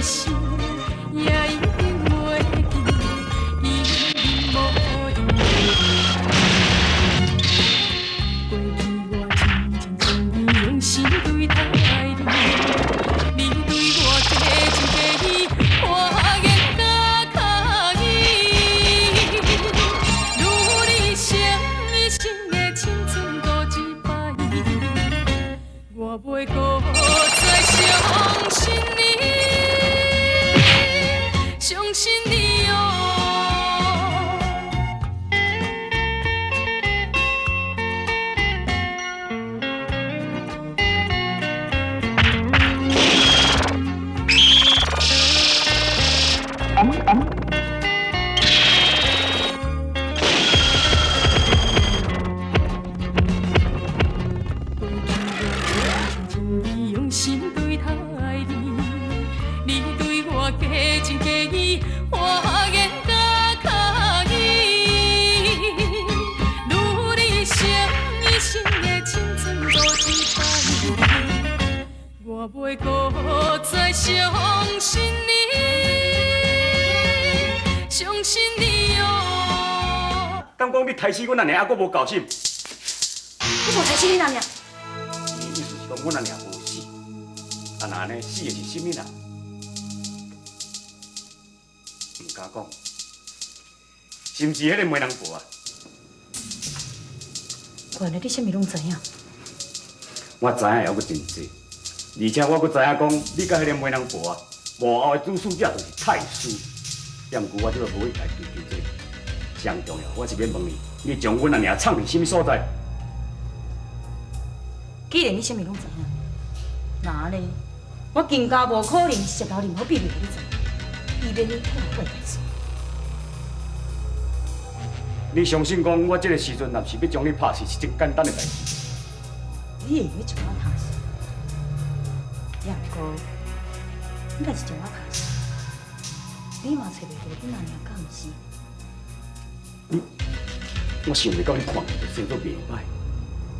心也一定袂记，伊无闲。过去我真情真意用心对待你，你对我假情假意，我愿甲可以。如你心一生的青春搁一摆，我袂阁再相信你，相信你哦。过去我真情真意用心对待你，你對我假情假意，我願甲可以。如你心一生的青春搁一擺，我袂閣再相信你，相信你哦。敢講你刣死阮阿娘，猶閣無夠心？你無刣死恁阿娘？你意思是講阮阿娘無死？啊，若按呢死的是啥物人？毋敢講，是毋是彼个媒人婆啊？原來你啥物攏知影？我知影的猶閣真濟，而且我閣知影講，你佮彼個媒人婆啊，幕後的主使者就是太師。也毋過我這個無去共伊追究這個。上重要，我是欲問你，你將阮阿娘藏佇啥物所在？既然你啥物攏知影，那按呢，我更加無可能泄露任何秘密予你知，以免你破壞大事。你相信講，我這個時陣若是欲將你拍死，是真簡單的代誌。你會用得將我拍死，也毋過，你若是將我拍死，你嘛揣袂著恁阿娘敢毋是？你，我想袂到你看起來就生做袂歹，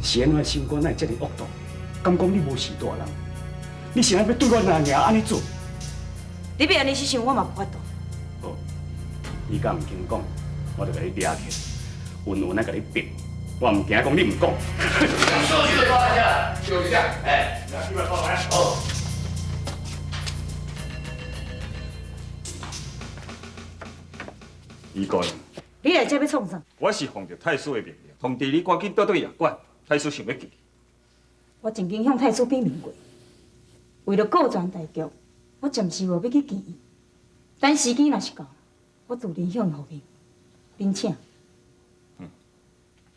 是按怎心肝哪會這爾惡毒？敢講你無是大人？你是按怎欲對阮阿娘按呢做？你欲按呢去想，我嘛無法度。好，你敢毋肯講，我就共你掠起來，穩穩仔共你逼。我毋驚講你毋講。數據的報一下，記錄一下。哎，來，這邊報來。好。李國，你來這欲創啥？我是奉著太師的命令，通知你趕緊倒轉驛館。太師想欲見你。我曾經向太師稟明過，為著顧全大局，我暫時無欲去見伊。等時機若是到，我自然向伊復命。恁請。嗯，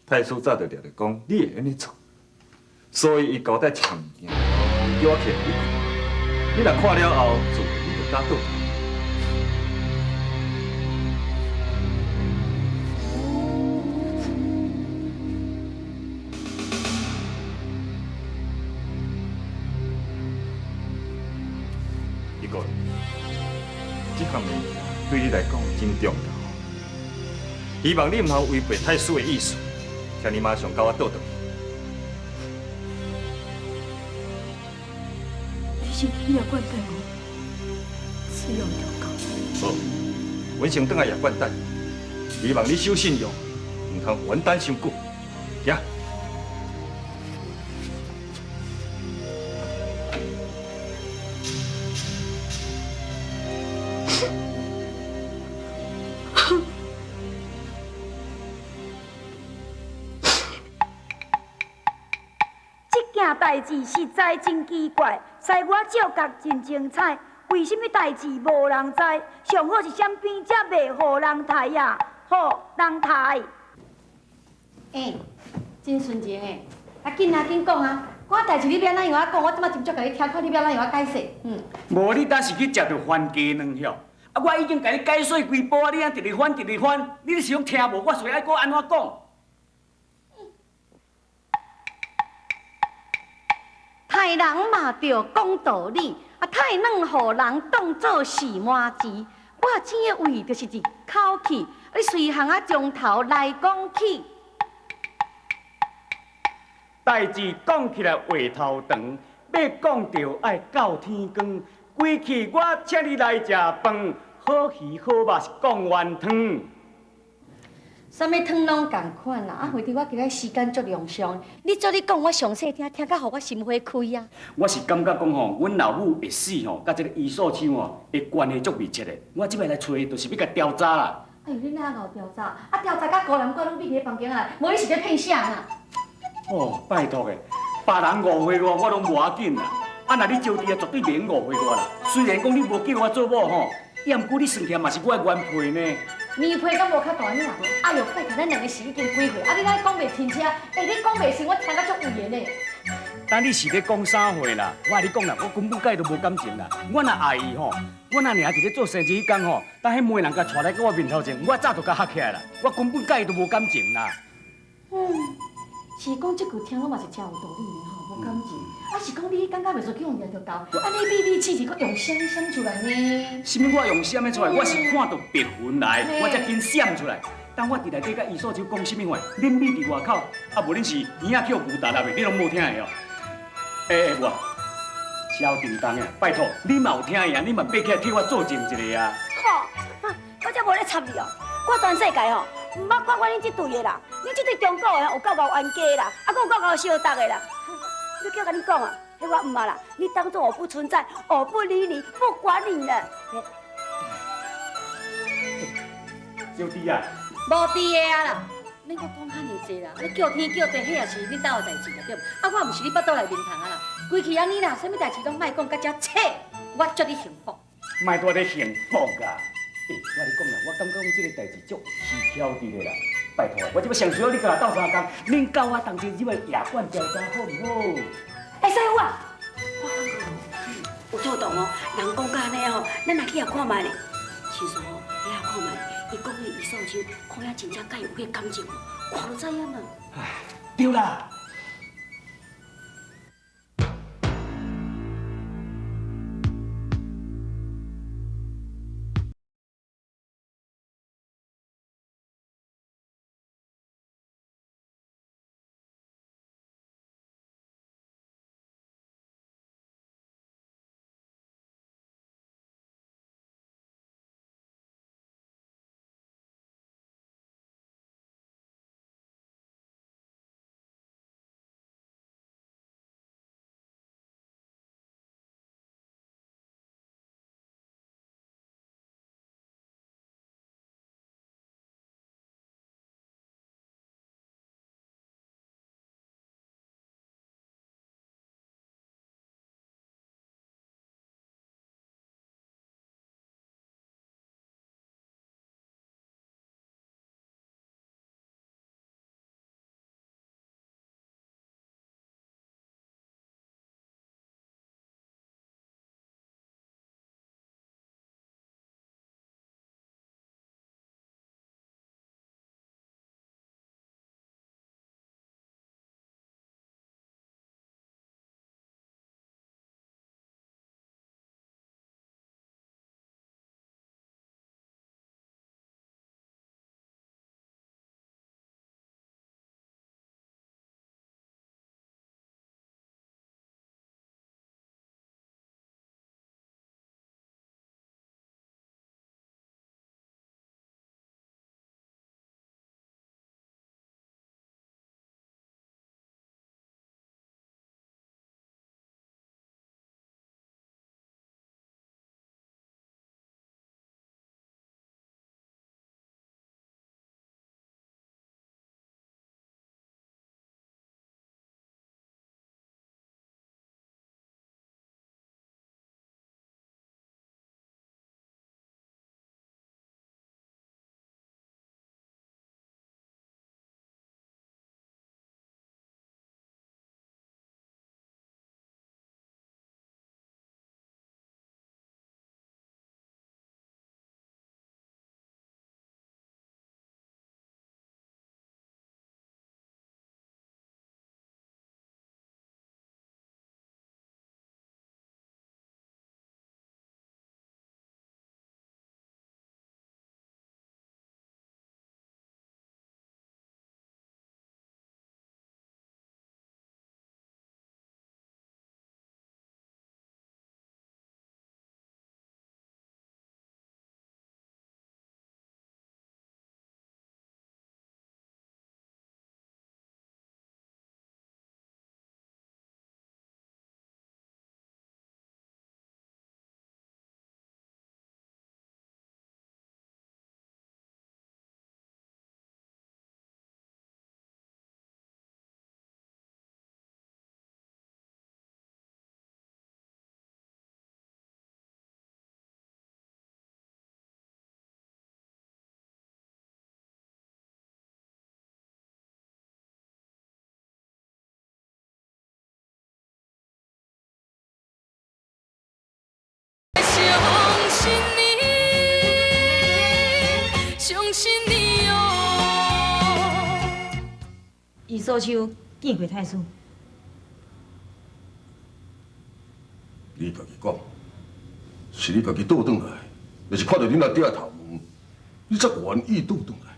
太師早就料著講你會按呢做，所以伊交代一項物件，叫我摕予你看。你若看了後，自然你就敢倒轉。一個，這項物件對你來講真重要，希望你毋通違背太師的意思，請你馬上佮我倒轉去。你先去驛館等我，需要就到。好，阮先轉來驛館等，希望你守信用，毋通予阮等傷久。行。這件代誌實在真奇怪，使我照覺真精彩。為什麼代誌無人知？上好是啥邊才袂予人刣啊？予人刣。欸，真純情的，啊緊啊緊講啊！我代誌你欲按怎樣仔講，我這擺斟酌共你聽，看你欲按怎樣仔解釋。嗯。無，你當時去食著番茄卵曉？啊，我已經共你解說幾晡啊，你按直直翻，直直翻，你是講聽無？我所以愛閣按怎講？刣人嘛著講道理，啊刣卵予人當做是麻糍，我錢的位就是一口氣，啊你隨項仔從頭來講起。代誌講起來話頭長，欲講就愛到天光。歸去我請你來食飯，好魚好肉是貢丸湯。啥物湯攏仝款啦，啊，惠弟，我今日時間足冗長，你做你講，我詳細聽，聽甲予我心花開啊！我是感覺講吼，阮老母會死吼，佮這个余素秋吼，的關係足密切的。我這擺來揣伊，就是欲共調查啦。哎呦，你哪𠢕調查？啊，調查甲孤男寡女秘佇咧房間啊，無你是咧騙啥啊？哦，拜託的，別人誤會我，我攏無要緊啦。啊，若你招娣啊，絕對袂用誤會我啦。雖然講你無叫我做某吼，也毋過你算起來嘛是我的原配呢。原配敢無較大影？哎呦，拜託，咱兩个是已經幾歲？啊，你哪講袂清楚？欸，你講袂清，我聽甲足有緣的。但你是咧講啥話啦？我共你講啦，我根本佮伊都無感情啦。我若愛伊吼，我若爾佇咧做生意彼工吼，當彼媒人共帶來到我面頭前，我早就共嚇起來啦。我根本佮伊都無感情啦。嗯，是講這句聽攏嘛是誠有道理的吼，無感情。啊，是講你感覺袂輸去予掠著猴，啊，你秘密試試，閣用閃閃出來呢？啥物？我用閃的出來？我是看著白雲來，我才緊閃出來。當我佇內底佮余素秋講啥物話，恁咪佇外口，啊無恁是耳仔去予牛踏踏的，你攏無聽會哦。欸欸，我蕭叮當啊，拜託，你嘛有聽會啊？你嘛爬起來替我作證一下啊！吼，我才無咧插你哦！我全世界吼，毋捌看過恁這對的啦，恁這對中國的有夠𠢕冤家啦，啊，閣有夠𠢕相鬥的啦。你叫共你講啊，彼我毋捌啦，你當作我不存在，我不理你，不管你了。小弟啊，無佇的啊啦，免閣講遐爾濟啦，你叫天叫地，彼也是恁兜的代誌啦，對無？啊，我毋是你腹肚內面蟲啊啦，規氣按呢啦，啥物代誌攏莫講，佮遮切，我祝你幸福。莫蹛咧幸福啊！欸，我共你講啦，我感覺講這个代誌足蹊蹺佇咧啦。拜託，我這擺上需要你共我鬥相共，恁佮我同齊入來夜館調查好毋好？欸，師傅啊，我感覺有做動哦，人講甲按呢吼，咱來去遐看覓咧。其實吼，來遐看覓，伊講彼余素秋，看遐真正佮伊有彼个感情，看就知影嘛。唉，對啦。伊所手见过太师。你家己讲，是你家己倒转来，抑是看著恁阿爹的头毛，你才愿意倒转来？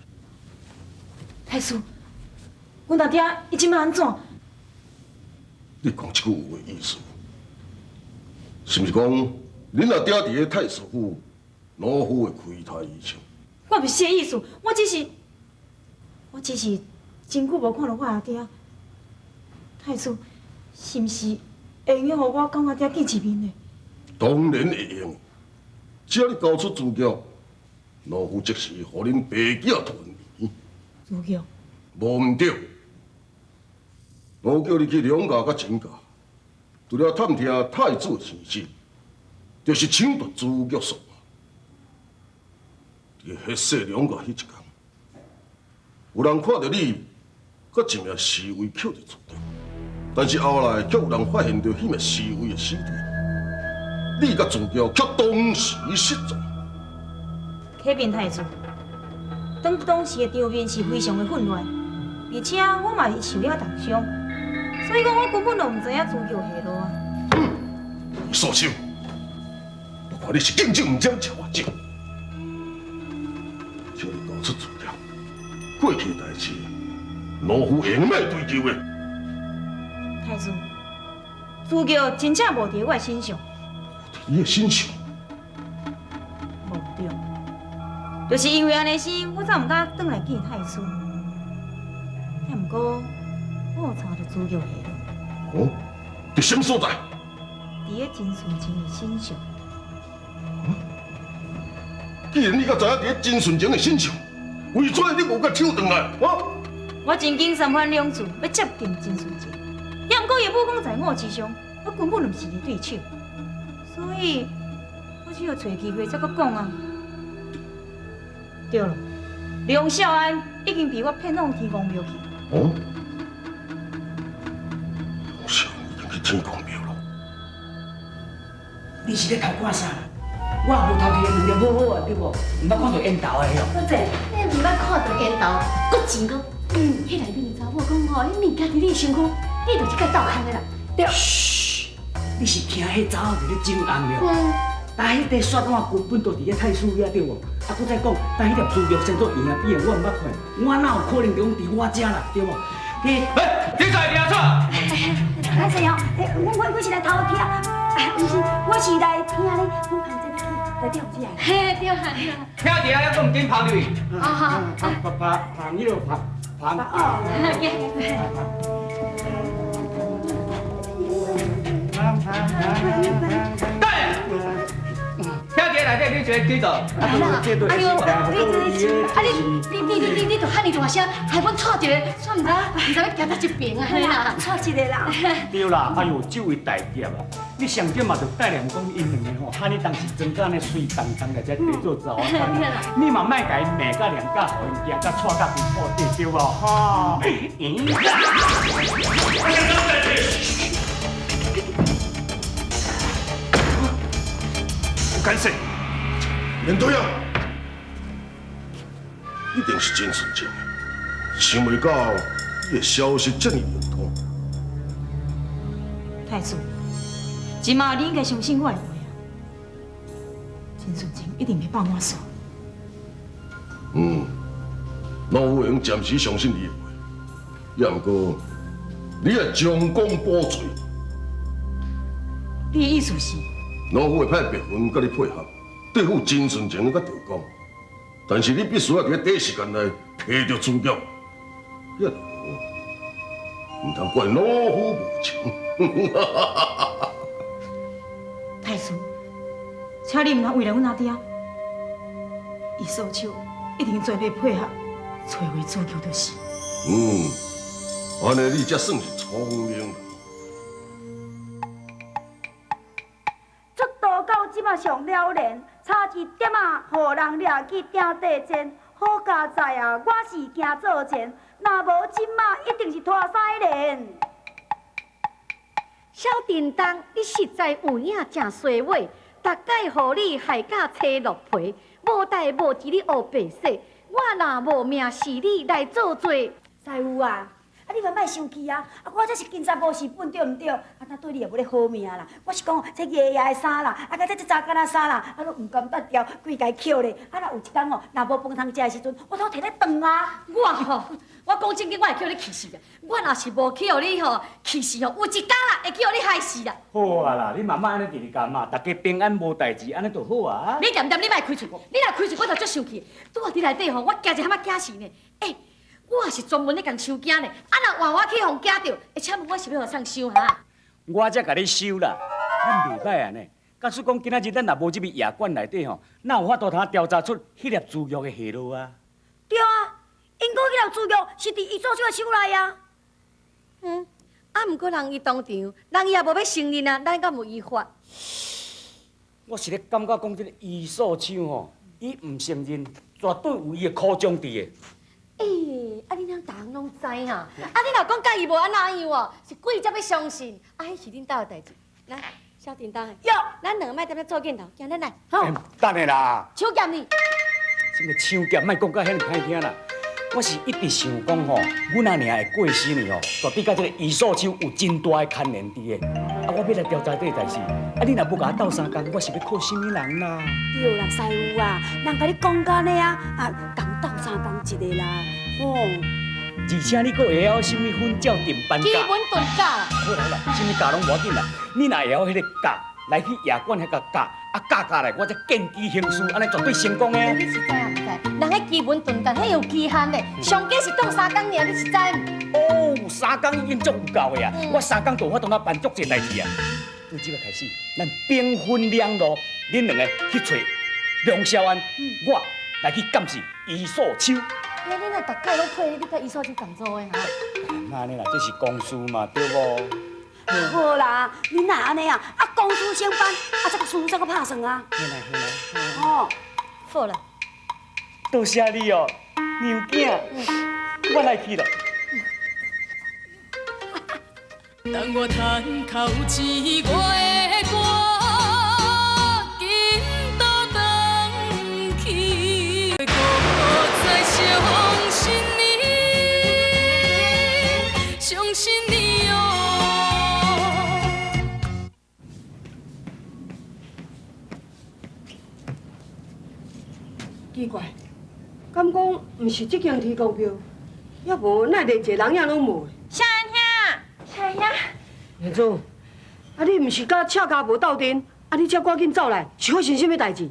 太师，阮阿爹伊这摆按怎？你讲这句话的意思，是毋是讲恁阿爹伫咧太师府，老夫会开太医生？我毋是这意思，我只是真久无看著我阿爹。太师，是毋是会用得予我佮我阿爹见一面呢？当然会用，只要你交出资料，老夫即时予恁爸囝团圆。资料？无毋对，我叫你去梁家佮陈家，除了探听太子的生死，就是抢夺朱玉锁。伫彼世梁家彼一天，有人看著你，佮一名侍卫扣伫厝顶，但是后来却有人发现著彼名侍卫的尸体，你佮朱玉却同时失踪。启禀太子，当时的场面是非常的混乱，而且我嘛是受了重伤，所以讲我根本就毋知影朱玉下落啊。素手，我看你是敬酒毋沾吃我酒。请你交出资料，过去的代志，老夫会用欲追究的。太子，朱玉真正无伫我的身上。无伫你的身上？无对，就是因为按呢时，我才毋敢转来见太师。但毋过，我有查著朱玉下落。哦，伫啥物所在？伫咧真顺情的身上。既然你阁知影伫咧真顺情的身上，为怎你无共抢转来？啊！我曾经三番两次欲接近真顺情，也毋过伊武功在我之上，我根本就毋是伊对手，所以我只有揣机会才阁讲啊。对了，梁少安已经被我骗往天公庙去。哦，梁少安已经去天公庙了。你是咧偷看啥？我也无偷摕两粒好好啊，对无？毋捌看著烟头的哟。小姐，你毋捌看著烟头，阁钱阁，彼内面的查某讲吼，彼物件伫你身躯，你就是共斗空的啦。对。嘘，你是听彼查某伫咧整红了？嗯。但彼块雪碗根本就伫咧太师遐对无？啊，阁再讲，但彼粒猪肉生做圆啊扁的，我毋捌看，我哪有可能讲伫我遮啦，对无？你，欸，你在听啥？歹势哦，我是来偷听，毋是，我是来听咧，阮旁这边来钓鱼啊。嘿，对啊。听伫遐，阁毋紧芳入去。啊哈。芳芳芳，彼落芳芳。哦。等下，听伫内底，你一个举倒。哎呦，你你你你你就遐尔大声，害阮错一个，煞毋知毋知欲行佗一爿啊啦。错一个啦。对啦，哎呦，这位大侠啊，你上点嘛就带念讲𪜶两个吼，哈尼当时装甲按呢媠当当来遮地做查某囡，你嘛莫共𪜶骂甲念甲，予𪜶惊甲掣甲规铺底，对无？吼。咦？不敢说，面对啊，一定是真顺情的，想袂到你的消息这么灵通。太子，这马你应该相信我的话啊！真顺情一定袂放我煞。嗯，老夫会用暂时相信你的话，也毋过你爱将功补罪。你的意思是？老夫会派白云佮你配合，对付真顺情佮赵光，但是你必须要伫咧短时间内提著资料，遐就无，毋通怪老夫无情。太师，请你毋通为难阮阿爹，伊所手一定全力配合，揣回朱玉就是。嗯，按呢你才算是聪明人。出道到这马上了然，差一点仔，予人掠去鼎地煎。好佳哉啊！我是惊做钱，若无这马一定是拖屎连。小叮当，你实在有影诚衰尾，逐摆予你害甲青落皮，无代无志你乌白说，我若无命是你来做罪。师傅啊，啊，你嘛莫生氣啊！啊，我這是警察無是本對毋對？啊，那對你也無咧好命啦。我是講這爺爺的衫啦，啊，佮這這查囡仔衫啦，啊，攏毋甘得掉，規家抾咧。啊，若有一工哦，若無飯通食的時陣，我都提來斷啊！我吼，我講正經，我會叫你氣死啊！我若是無去予你吼氣死吼，有一工啦會去予你害死啦！好啊啦，你嘛莫按呢直直共罵，大家平安無代誌，按呢就好啊。你恬恬，你莫開喙，你若開喙，我就足生氣。拄仔佇內底吼，我驚一譀仔驚死呢。欸，我也是專門咧共收驚呢。啊，若換我去予驚著，欸，請問我是欲予誰收哈？我才共你收啦，咱袂歹按呢。假使講今仔日咱若無入去夜館內底吼，哪有法度通調查出彼粒珠玉的下落啊？對啊，因果彼粒珠玉是佇伊做手的手內啊。嗯，啊，毋過人伊當場，人伊也無欲承認啊，咱敢有依法？我是咧感覺講這个伊素手吼，伊毋承認，絕對有伊的苦衷佇的。欸，啊你啷逐項攏知哈？啊你若講佮伊無按怎樣哦，是鬼才欲相信。啊，彼是恁兜的代誌。來，小叮當的，喲，咱兩个莫踮遮做鏡頭，行咱來，好。等下啦。手劍呢？什麼手劍？莫講甲遐爾歹聽啦。我是一直想講吼，阮阿娘會過身去吼，絕對佮這个伊素手有真大的牽連佇的。啊，我欲來調查這个代誌，啊，你若無共我鬥相共，我是欲靠啥物人啦？對啦，師傅啊，人共你講到按呢啊，啊，共鬥相共一个啦，吼。而且你閣會曉啥物粉照定班基本遁甲。好啦好啦，啥物教攏無要緊啦，你若會曉彼个教，來去夜館遐共教，啊教教來，我才見機行事，按呢絕對成功的。你是知抑毋知？人彼奇門遁甲，彼有期限的，上懸是當三工爾，你是知毋？哦，三工已經足有夠的啊！我三工就有法度通辦足濟代誌啊！對這个開始，咱兵分兩路，恁兩个去揣梁少安，我來去監視伊素手。欸，你若逐擺攏配你佮伊素手仝組的哈？那按呢啦，這是公事嘛，對無？好啦，恁若按呢啊，啊公事先辦，啊這个事才閣拍算啊。嘿啦嘿啦。哦，好啦。多謝你哦，娘囝，我來去囉。當我嘆口氣，我會趕緊倒轉去，閣再相信你，相信你哦。奇怪，敢講毋是這間天公廟，抑無哪會連一个人影攏無？小安兄，小安兄，娘子，啊你毋是佮赤家婆鬥陣，啊你遮趕緊走來，是發生啥物代誌？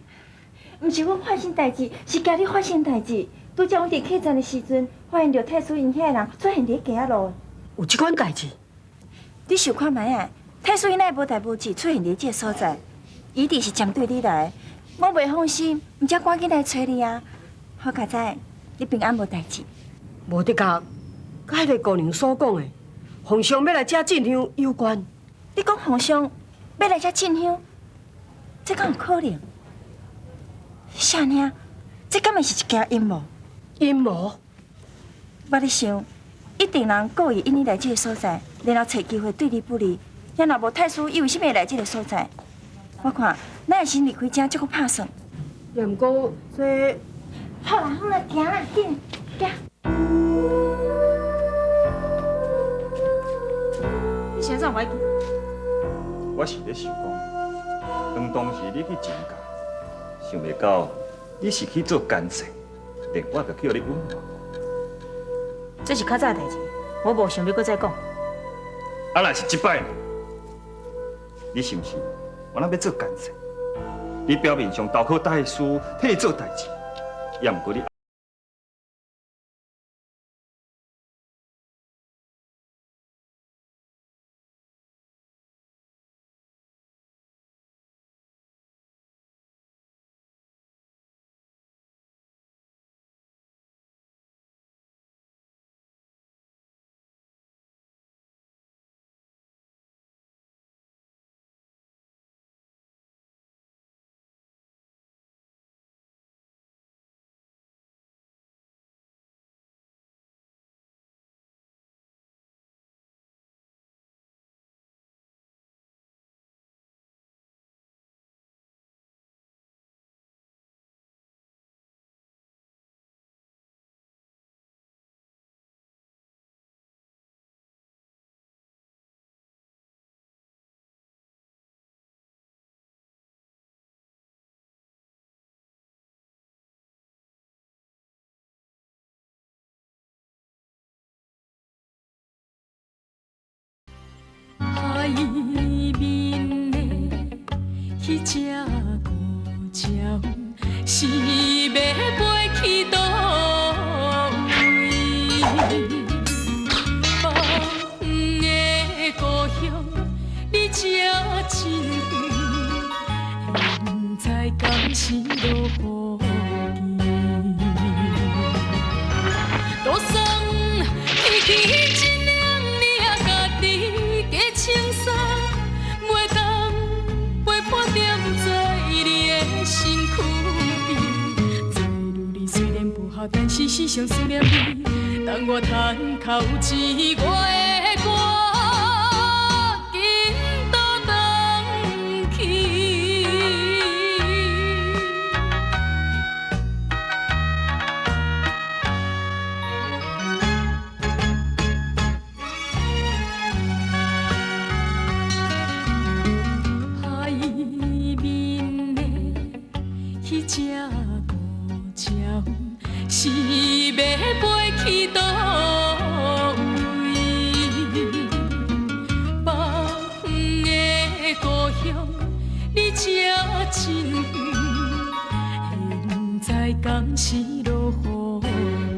毋是阮發生代誌，是驚你發生代誌。拄才阮佇客棧的時陣，發現著太師𪜶遐的人出現佇街仔路。有這款代誌？你想看覓啊？太師𪜶哪會無代無誌出現佇這个所在？一定是針對你來，我袂放心，毋才趕緊來揣你啊！好佳哉，你平安無代誌。無的確，佮彼个姑娘所講的，皇上欲來遮進香有關。你講皇上欲來遮進香，這敢有可能？少年，這敢會是一件陰謀？陰謀？我咧想，一定人故意引你來這个所在，然後揣機會對你不利。遐若無太師，伊為啥物會來這个所在？我看，咱會先離開遮，才閣拍算。也毋過這…… 好啦好啦，行啦，緊行。你是按怎無愛記？我是咧想講，當時你去請假，想袂到你是去做奸細，連我就去予你隱瞞。這是較早的代誌，我無想欲閣再講。啊，若是這擺呢？你是毋是原來欲做奸細？你表面上投靠太師，替伊做代誌，也毋過你。面的彼隻孤鳥，是欲飛去佗位？放的故鄉離這真遠，毋知敢是落雨季。桌送去去一領你也家己加穿衫，袂當陪伴踮在你的身軀邊。做女兒雖然不好，但是是上思念你。當我趁較有錢，我會趕緊倒轉去。海面的彼隻孤鳥，是欲飛去佗位？放的故鄉離這真遠，毋知敢是落雨季。